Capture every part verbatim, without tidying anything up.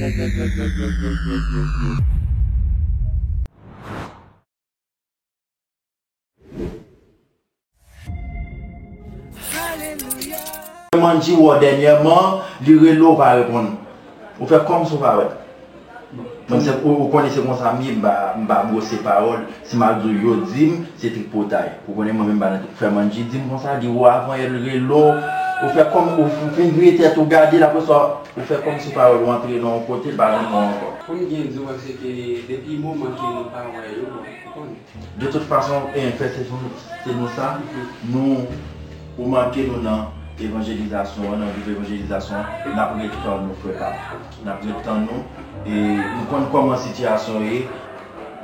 Mandji wè w dènyèman, li rele w, ou pa reponn. Ou fè kòmsi w pa wè l. Mwen se, ou, ou konnen se konsa m ye, m pa, m pa bwose pawòl. Si m al di w yo di m, se tripotay. Ou konnen mwen menm m pa nan trip. Frè Mandji di m konsa, li wè w avan yè, l rele w. Ou fè kòm, ou fin vire tèt ou gade l, apre sa, ou fè kòmsi w pa wè l, ou antre nan yon kote, l pa reponn ankò. Pou m byen di w, se ke depi moman ke nou pa wè yo, bon, ou konnen. De tout fason, e, frè, se nou, se nou sa. Nou, ou manke nou nan evanjelizasyon an, nan viv evanjelizasyon an. N ap ret tann nou, frè pa m. N ap ret tann nou. E nou konn kòman sitiyasyon ye.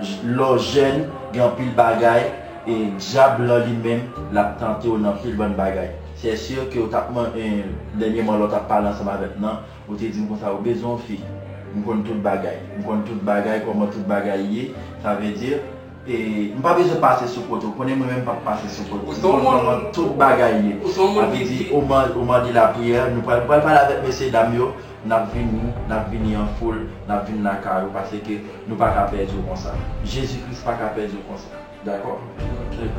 J-, lè w jèn, gen anpil bagay, e dyab lan li menm, l ap tante w nan anpil bann bagay. Se si ke w t ap man-, e, dènyèman, lè w t ap pale ansanm avèk m nan, ou te di m konsa, ou bezwen yon fi. M konn tout bagay. M konn tout bagay, kòman tout bagay ye. Sa vle di, e, m pa bezwen pase sou kote w. Konnen mwen menm m p ap pase sou kote w. M konn kòman tout bagay ye. Sa vle di, o man, o man de lapriyè, nou pral, pral pale avèk mesye dam yo. N ap vini, n ap vini an foul, n ap vin lakay ou, paske nou pa ka pèdi w konsa. Jezi Kris pa ka pèdi w konsa. Dakò? Ok, ok.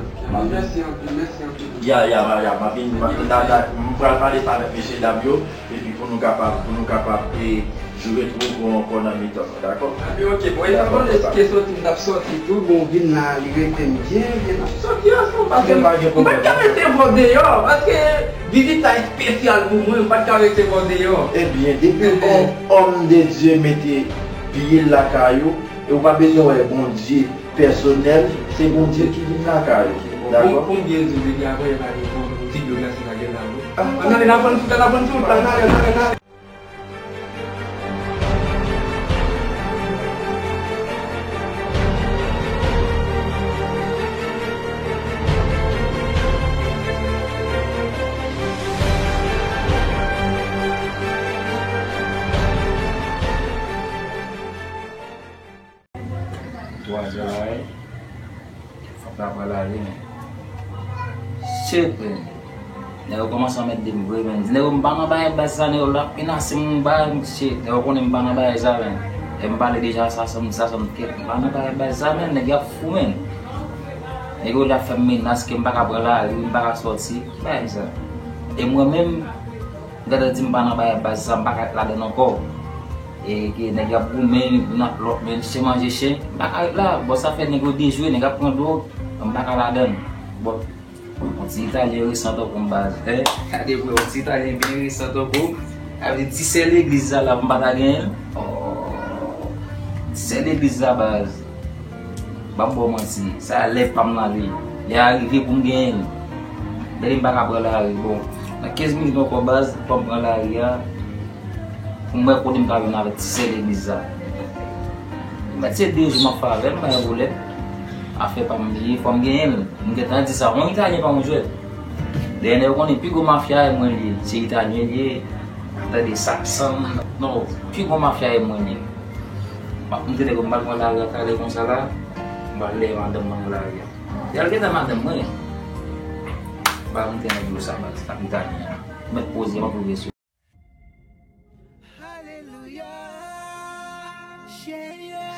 Mèsi anpil, mèsi anpil. Ya, ya, ya, ya, m ap vin, m ap vin la, la, m pral pale sa avèk mesye dam yo, epi pou nou kapab, pou nou kapab, e, retwouve w ankò nan mitan nou, dakò? Epi, ok, bon, e sa bon, lè ke soti, m t ap soti tou, bon, vin la, li rete m byen, byen, n ap soti ansanm, paske m pa t ka rete vò deyò, paske vizit sa espesyal pou mwen, m pa t ka rete vò deyò. Ebyen, depi yon òm de Dye mete pye l lakay ou, e ou pa bezwen wè Bondye, pèsonèl, se Bondye ki vin lakay ou. Dakò? Pou, pou m byen di w, depi avan yè pa gen pwoblèm, ti dlo glase pa gen la, wi. Ann ale, n ap pran tout, n ap pran tout, n ale, n ale, n ale. Twa zè la ye. Fòk la pran lari, men. Shit, men. Nèg yo kòmanse anmède m vre, men. Nèg yo, m pa nan bagay baz sa, nèg yo la menase m, bagay, shit. Nèg yo konnen m pa nan bagay sa, men. E m pale deja sa, sa, sa, sa, m kèt. M pa nan bagay baz sa, men. Nèg y ap fou, men. Nèg yo la fè m menas ke m pa ka pran lari, m pa ka sòti. Bagay sa. E mwen menm, Gade di m pa nan bagay baz sa, m pa ka ret ladann ankò. E ke nèg y ap goumen, youn ak lòt, men chen manje chen, m pa ka ret la. Bon, sa fè nèg yo dejwe, nèg ap pran dwòg, m pa ka ladann. Bon, yon ti italyen resan tankou m baz. Hein? Gade pou yon ti italyen byen resan tankou m. Sa vle di ti sè legliz sa la, m pa ta genyen l. Oh, ti sè legliz sa baz. M p ap ba w manti, sa a lè pa m nan li. Lè a rive pou m genyen l. Dèyè m pa ka pran lari. Bon, nan kenz minit ankò baz, fò m pran lari a. Pou m wè kote m ka jwenn avèk ti sè legliz la. Mèt se de jou m ap fè avè l, m pa gen pwoblèm. Afè pa m li ye, fò m genyen l. M gentan di sa, yon italyen pa yon jwèt. Dèyè nèg yo konnen pi gwo mafya e mwen li ye. Se italyen li ye. Tande sa, san, non, pi gwo mafya e mwen li ye. M ap moute nèg yo, m pral pran lari a talè konsa la, m pral lè madanm mwen nan lari a. Y al gentan madanm mwen. M pral moute nèg yo sa, baz, ak italyen an. Mèt poze, m ap pwogrese. Alelouya, Senyè,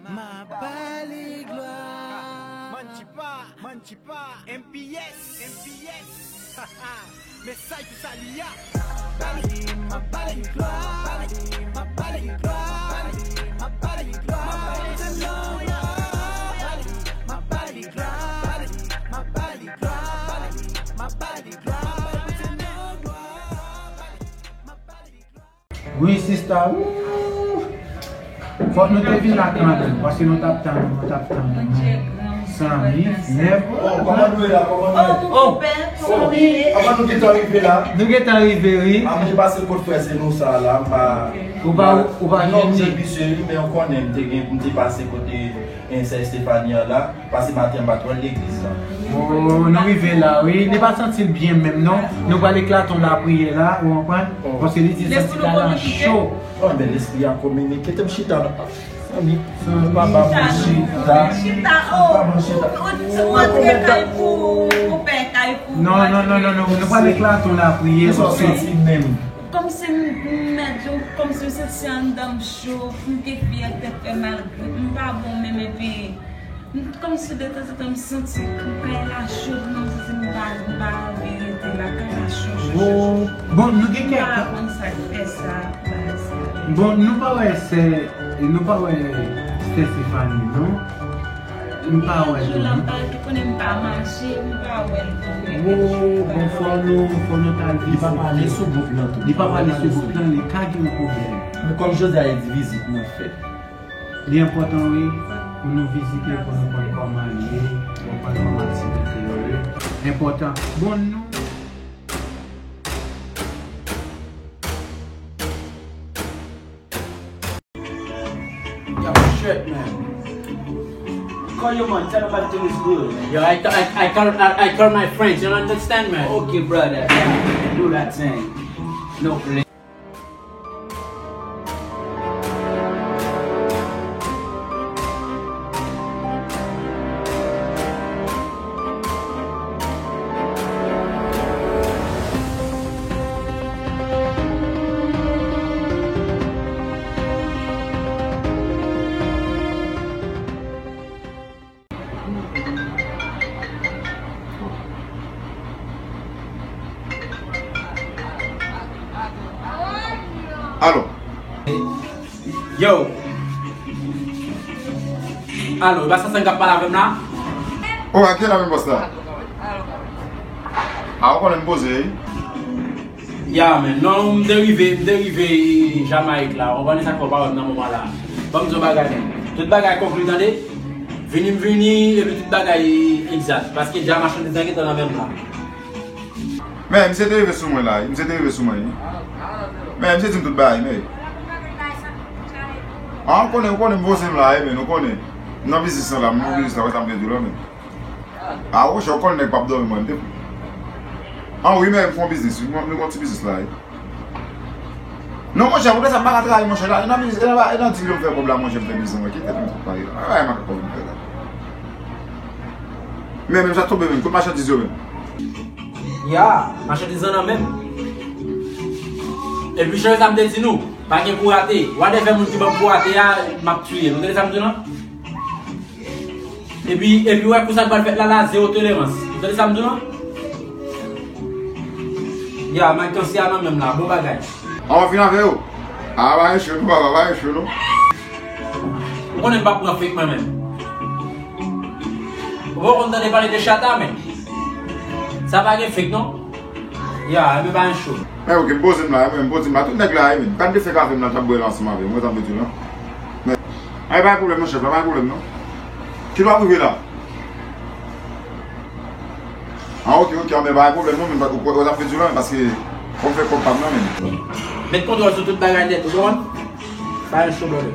m ap ba li glwa. Manchipa, Manchipa, M P S, M P S. Mesaj pou sali a. Bali, m ap ba li glwa. Bali, m ap ba li glwa. Bali, m ap ba li glwa. Bali, m ap ba li glwa. Bali, m ap ba li glwa. Bali, m ap ba li glwa. Bali, m ap ba li glwa. Wi, sista, wouw! Fòk nou te vin la kanmenm, paske nou t ap tann ou, nou t ap tann ou. San uit, nèf. Oh, kòman nou ye la? Kòman nou ye? Oh, mon pè, kòman nou ye? Kòman nou gentan rive la? Nou gentan rive, wi. Ah, mwen pase kot frè Zeno sa la, m pa. Ou pa, ou pa non, m se misye, wi, men ou konnen, m te gen, m te pase kote, e, sè Estefani an la. Pase maten an m pa t wè l legliz la. Oh, nou rive la, wi. Li pa santi l byen menm, non. Nou pral eklate yon lapriyè la, ou konprann? Paske li di l santi kay la cho. Oh, men lespri a kominike. Kite m chita la. Zanmi, nou pa ba moun chita. Chita, oh, ou, ou, ou antre kay pou, ou pè kay pou. Non, non, non, non, non. Nou pral eklate yon lapriyè, paske. Kisa w santi menm? Kòmsi m mèt, kòmsi m santi anndan m cho, m gen fyète, tèt fè mal, grip m pa bon menm, epi m, kòmsi detanzantan m santi kay la cho, m santi m pa, m pa anvi rete lakay la cho, cho, cho, cho. Bon, bon, nou gen kèk. M pa konn sa k fè sa, bagay sa. Bon, nou pa wè sè, nou pa wè sè Stéphanie, non? M pa wè l tou, non. Jou la m pa tou konnen m pa mache, m pa wè l tou. Wo, bon, fò nou, fò nou t al vizite. Li pa pale sou gwoup lan tou. Li pa pale sou gwoup lan, li ka gen yon pwoblèm. Men kòm jodi a, li di vizit mwen fèt. Li enpòtan, wi, pou nou vizite, pou nou konn kòman l ye, pou nou konn kòman aktivite yo ye. Enpòtan. Bon, nou. Yo, shit, man. Call your man, tell him everything is good. Yo, I, I, I call, I, I call my friends, you understand, man? Okay, brother. Do that thing. No play. Alo. Yo. Alo, e pa Sasan k ap pale avè m la? Oh, a ki la menm bòs la? A, ou konnen m poze, wi. Ya, men, non, m te rive, m te rive Jamayik la. Ou konnen sa k fè w pa wè m nan moman la. Ban m di w yon bagay, men. Tout bagay konkli, tande? Vini m vini, epi tout bagay egzak. Paske dja machandiz lan gentan nan men m la. Men, misye te rive sou mwen la, wi. Misye te rive sou mwen, wi. Men, misye di m tout bagay, men. A, ou konnen, ou konnen m poze m la, wi, men, ou konnen. M nan biznis lan la, m nan biznis la, wè sa m vle di w la, men. A, monchè, ou konnen nèg p ap dòmi, mwen, m te. A, wi, men, m fè yon biznis, wi, m, m gon ti biznis la, wi. Non, monchè, ou de sa m pa ka trayi, monchè, la, e nan biznis, e nan, e nan dil yo m fè kòb la, monchè, m fè biznis, mwen, kite m fè pale la. Ay, makak kòb m fè la. Men, men, sa tonbe menm, kot machandiz yo menm? Ya, machandiz lan nan men m. Epi, jan sa m te di nou, pa gen kou rate. Whatever moun ki ban m kou rate a, m ap touye l. Ou tande sa m di w lan? Epi, epi, wè, kou sa k pral fèt la, la, zewo tolerans. Ou tande sa m di w lan? Ya, Mike Tansi a nan men m la, bon bagay. A, w ap fin avè yo? A, pa gen cho non, papa, pa gen cho non. Ou konnen m p ap pran fake mwen menm. Ou poko konn tande pale de chata, men. Sa pa gen fake, non. Ya, ebyen pa gen cho. Men, oke, m poze m la, men, m poze m la. Tout nèg la, men. Kan de fake avè m la, t ap bwè l ansanm avè m, ou wè sa m vle di w lan? Men, ay, pa gen pwoblèm, non, chèf la, pa gen pwoblèm, non. Kilè w ap rive la? A, oke, oke, anben pa gen pwoblèm non, men ou, ou, ou t ap fè di lan, paske fò m fè kòb pa m nan, men. Met kontwòl sou tout bagay nèt, ou konprann? Pa gen cho, brother.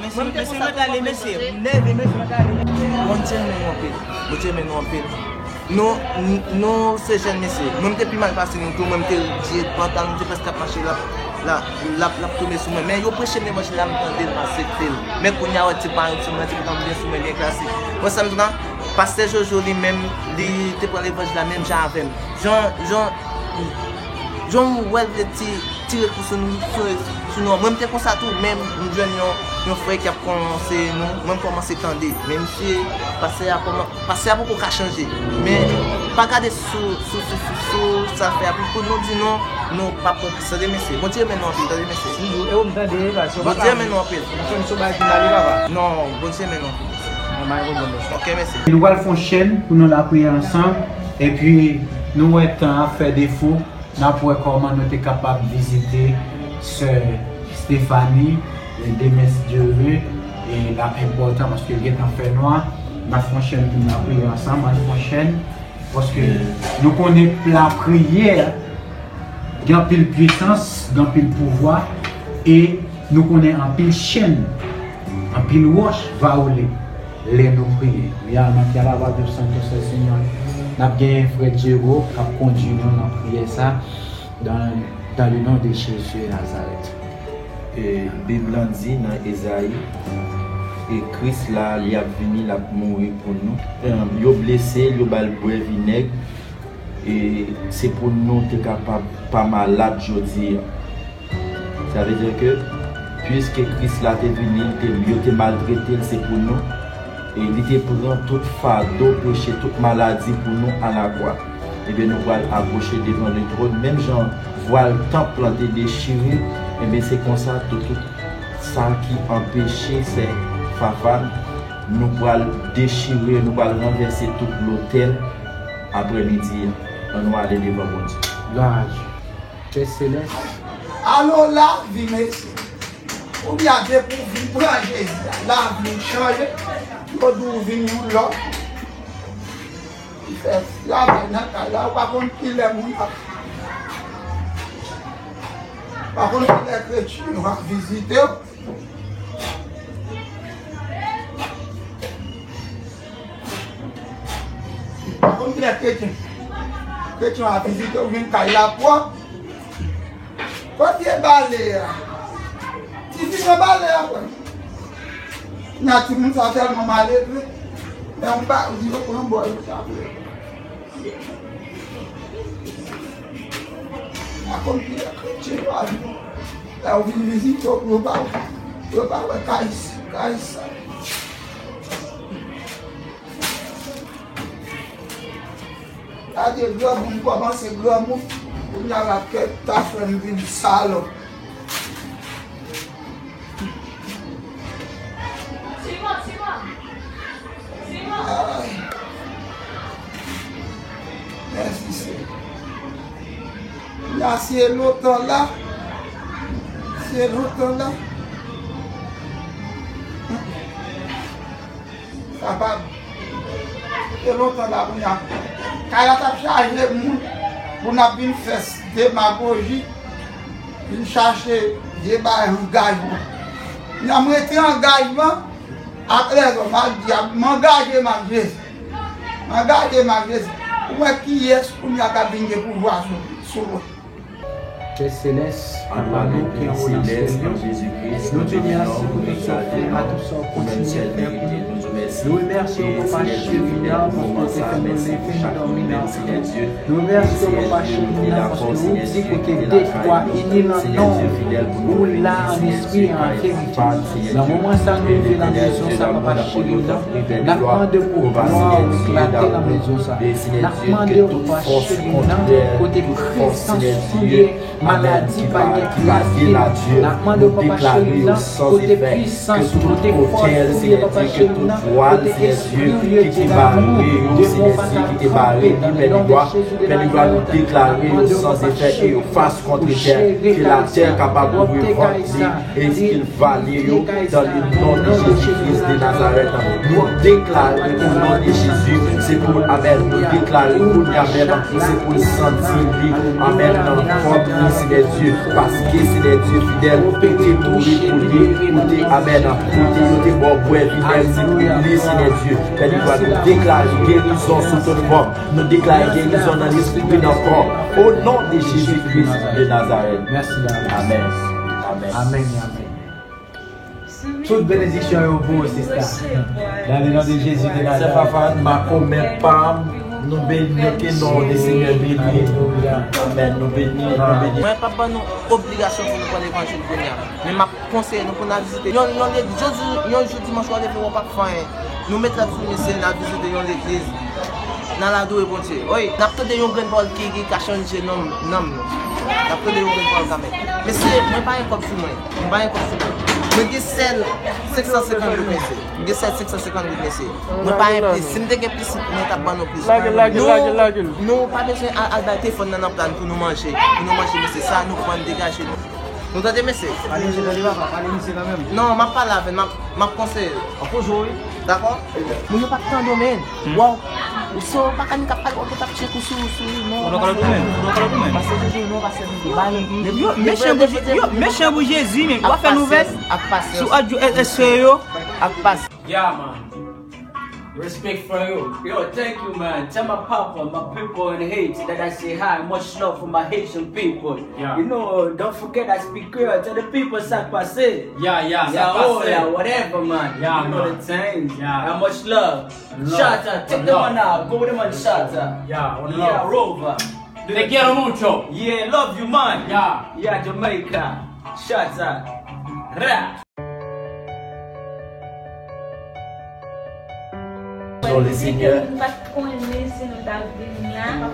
Mesye, mwen t ale, mesye, m nève, mesye, mwen t ale. Bondye renmen nou anpil. Bondye renmen nou anpil. Nou, n-, nou se jèn mesye. Mwen, m te pi mal pase nou tou, mwen, m te redi pantalon, m te prèske ap mache, l ap, l ap, l ap, l ap tonbe sou mwen. Men yo preche m levanjil la, m tande l, m aksepte l. Men kounye a, wè, ti pa yon ti mwen, ti pa yon byen sou mwen, byen klasik. Wè sa m di la? Pastè Jojo li menm, li te pran levanjil la menm jan avè m. Jan, jan, jan w wè l vle ti, tire kou sou nou, sou, sou nou an. Mwen, m te konsa tou, men m jwenn yon, yon frè ki ap konseye nou. Mwen, m kòmanse tande. Men misye, pastè a kòman-, pastè a poko ka chanje. Men, pa gade sou, sou, sou, sou, sou sa fè a. Pou nou di non, nou p ap pran plis, tande mesye. Bondye renmen nou anpil, tande mesye. Bondye renmen nou anpil. Non, Bondye renmen nou anpil. Mwen pa gen pwoblèm, bro. Ok, mèsi. Nou pral fè yon chèn pou nou lapriyè ansanm, epi nou wè tan ap fè defo, n ap wè kòman nou te kapab vizite sè Stephanie, e demen, si Dye vle, e l ap enpòtan paske l gentan fè nwa. N ap fè yon chèn pou nou lapriyè ansanm, ann fè yon chèn, paske nou konnen lapriyè gen anpil pwisans, gen anpil pouvwa, e nou konnen anpil chèn, anpil wòch va woule lè nou priye. Realmente alabado santo es el Señor. N ap gen frè Diego k ap kondui nou nan priyè sa, dans, dans le nom de Jésus de Nazareth. E, Bib lan di nan Ezayi, e Kris la, li ap vini, l ap mouri pou nou. E, yo blese l, yo ba l bwè vinèg, E se pou nou te kapab pa malad jodi a. Sa vle di ke, piske Kris la te vini, te, yo te maltrete l, se pou nou. E li te pran tout fado peche, tout maladi pou nou alakwa. Ebyen, nou pral apwoche devan le twòn. Menm jan vwal tanp lan te dechire, ebyen, se konsa tou, tout sa ki anpeche sè Fafan, nou pral dechire, nou pral ranvèse tout lotèl aprèmidi a. Ann nou ale devan Bondye. Laj. Pè Selès. Alò, lavi, mesye. Ou byen depi w vin pran Jezi a, lavi w chanje. Yo di w vin yon lòt. Li fè travay nan kay la, ou pa konn kilè moun ap. Ou pa konn kilè kretyen yo ap vizite w. Ou pa konn kilè kretyen. Kretyen ap vizite w, vin kay la pwòp. Kote bale a? Tifi pran bale a, frè. Nan timoun sa tèlman malelve. Men yon ba, di yo pran bò yo sa vre. Pa konn kilè kretyen yo a vin. Lè yo vin vizite yo, yo pa, yo pa wè kay, kay sa. Gade granmoun kòmanse granmoun, kounye a l ap kè ta fè m vin salòp. Ay. Mèsi, Senyè. Kounye a, se lontan la. Se lontan la. Kapab. Se lontan la, kounye a. Kay la t ap chaje moun pou n ap vin fè demagoji, vin chache vye bay angajman. Kounye a, m rete angajman. Ak lèzòm, ak dyab, m angaje m ak Jezi. M angaje m ak Jezi. Ou wè kiyès kounye a k ap vin gen pouvwa sou, sou mwen. Pè Selès, papa nou ki anwo nan syèl yo, nou di w mèsi pou tout sa w fè, ak tout sa w kontinye fè pou nou. Nou remèsye w, papa cheri a, paske w te fè nou leve, nou dòmi, n ap viv. Nou remèsye w, papa cheri a, paske ou di kote de, twa ini nan non w, ou la an espri e an verite. Nan moman sa nou rive nan mezon sa, papa cheri nan, n ap mande w pou glwa w eklate nan mezon sa. N ap mande w, papa cheri nan, kote prezans ou ye, maladi pa gen plas, n ap mande w, papa cheri nan, kote pwisans ou, kote fòs ou ye, papa cheri nan, kote espri ou ye, Dye damou, demon pa ka viv nan non de Jezi de Nazarèt. N ap mande w, papa cheri nan, pou chere kay sa, pou chere kay sa. Dye kay sa, nan non de Jezi de Nazarèt. Nou deklare o non de Jezi, se pou l, amèn. Nou deklare kounye a menm, se pou l santi li, amèn, nan kò li, Senyè Dye, paske, Senyè Dye fidèl, ou te mouri pou li, ou te, amèn, ou te, yo te ba w bwè vinèg, se pou li, Senyè Dye. Fè nou deklare gerizon sou tout fòm. Nou deklare gerizon nan lespri, nan kò. O non de Jezi Kris de Nazarèt. Mèsi, Baba. Amèn. Amèn. Amèn e amèn. Tout benediksyon yo pou ou, sista. Nan le non de Jezi de Nazarèt. Sè Fafan, makomè pa m, nou beni, ke non de Senyè beni. Alelouya. Amèn. Nou beni, nou beni. Mwen p ap ban nou obligasyon pou nou pran levanjil kounye a. Men m ap konseye nou pou n al vizite yon, yon legliz. Jodi, yon jou dimanch, w a leve, w p ap fè anyen. Nou met tèt sou misye, n al vizite yon legliz. N al adore Bondye. Wi, n ap tande yon grenn pawòl ki, ki ka chanje nanm, nanm nou. N ap tande yon grenn pawòl kanmenm. Mesye, mwen pa gen kòb sou mwen. Mwen pa gen kòb sou mwen. Mwen gen sèl senk san senkant goud, mesye. Mwen gen sèl senk san senkant goud, mesye. Mwen pa gen plis. Si m te gen plis, mwen t ap ban nou plis. Nou, nou pa bezwen al, al bay telefòn nan, nan plan pou nou manje. Pou nou manje, mesye. Sa, nou pran, degaje nou. Nou tande, mesye? Pale misye tande, papa, pale misye kanmenm. Non, m ap pale avè l, m ap, m ap konseye l. An koze wi. Dakò? Moun yo p ap tande w, men. Waw. Ou so, w pa ka ni k ap pale, w ap tap tchek ou sou, sou, non. Ou nan kalòt ou menm, ou nan kalòt ou menm. Pase Jezi, non, pase Jezi. Yo, mechan pou Je-, yo, mechan pou Jezi, men. W ap fè nouvèl sou adyo S S C yo. Ak pase. Yeah, man. Respect for you. Yo, thank you, man. Tell my papa, my people in Haiti that I say hi. Much love for my Haitian people. Yeah. You know, don't forget I speak Creole. Tell the people sak pase. Yeah, yeah, Yeah, sa oh, pase. Yeah, whatever, man. Yeah, You know man. The things. Yeah. And much love. Love. Shout out. Take the Love. One out. Go with the man. Shout out. Yeah, one Yeah, love. Rover. Te quiero mucho. Yeah, love you, man. Yeah. Yeah, Jamaica. Shout out. Rap. Non, le Seigneur. M pa t konnen si nou t ap vin la.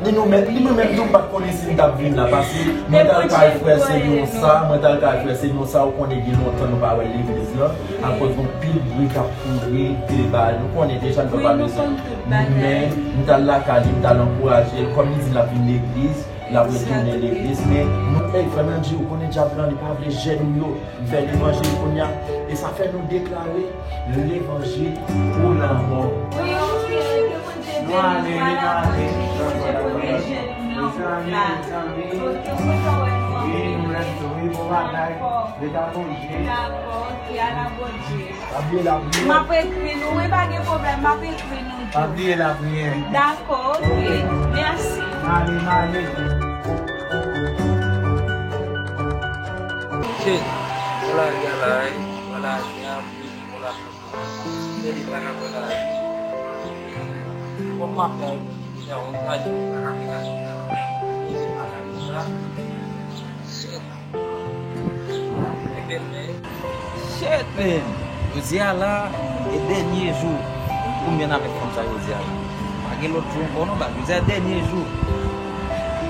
Ni nou menm, ni mwen menm tou, m pa t konnen si m t ap vin la, paske mwen t al kay frè Senonsa, mwen t al kay frè Senonsa, ou konnen gen lontan nou pa wè legliz la, akoz gon pil bri k ap kouri, de bagay, nou konnen deja, nou pa bezwen. Men, m t al lakay li, m t al ankouraje l, kòm li di l ap vin legliz, l ap retounen legliz, men nou, ey, frè Nandji, ou konnen dyab lan, li pa vle jèn ou yo fè levanjil kounye a, e sa fè nou deklare levanjil pou lanmò. Wi, ok, ke Bondye beni nou, al avanse, ke Bondye pwoteje nou nan wout la. Ok, m kontan wè nou anpil. Dakò, ok, ala Bondye. M ap ekri nou, wi, pa gen pwoblèm, m ap ekri nou tou. Dakò, ok, mèsi. Shit, wala gala, wala gala, wala. Tèl li pa ka pran la. Kòm m ap la, yon gade, li pa ka pran la. Shit. Shit, man. Jodi a la, e dènye jou pou m jwenn avèk fanm sa jodi a la. Pa gen lòt jou ankò non, baz. Jodi a dènye jou.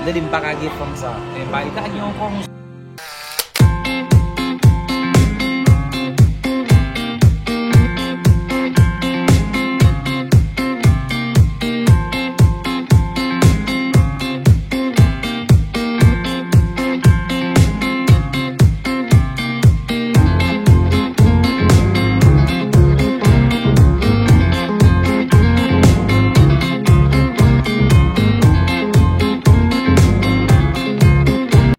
M te di m pa ka gen fanm sa. Men m pa ka gen ankò, monchè.